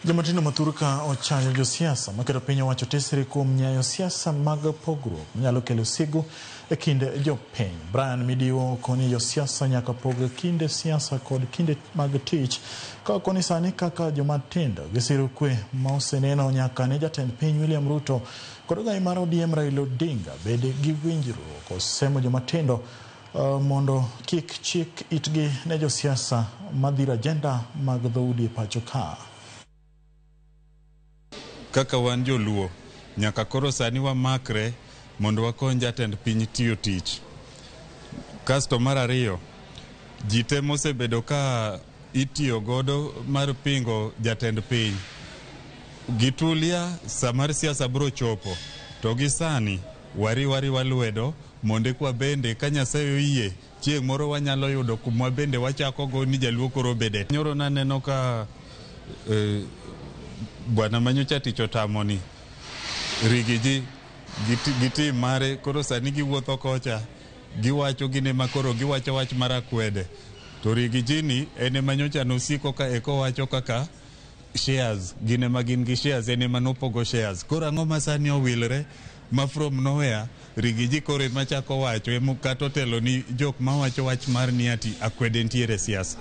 Jomatindo mathurka ochayo josiasa maketo piny owacho tesre kuom nyayo siasa mag pogruok manyalo kelo sigu e kind jopiny. Brian Midiwo koni josiasa nyaka pog kinde siasa kod kinde mag tich ka okoni sani kaka jomatindo gisiro kwe ma oseneno nyaka ne jatend piny William Ruto kod ogai mar ODM Raila Odinga bed gi winjruok. Osemo jomatindo mondo kik chik itgi ne josiasa madhiro ajenda mag dhoudi e pacho ka. Kaka wan joluo, nyaka koro sani wamakre mondo wakony jatend piny tiyo tich. Kasto mar ariyo, ji te mosebedo ka itiyo godo mar pingo jatend piny, gitulia sa mar siasa biro chopo, to gi sani wariw ariwa lwedo mondo eka bende ka Nyasaye oyie chieng' moro wanyalo yudo kuma bende wachako go ni jaluo koro obede. Nyoro naneno ka bwana manyocha tich otamo ni Rigiji gi tim mare koro sani giwuotho kocha giwacho gin ema koro giwacho wach mar akwede to Rigiji ni en ema nyocha nosiko ka eko wacho kaka shares gin ema gin gi shares en ema nopogo shares koro ang'o ma sani owilre ma from nowhere Rigiji koro ema chako wacho ema kata otelo ni jok mawacho wach mar ni ati akwede ntiere e siasa.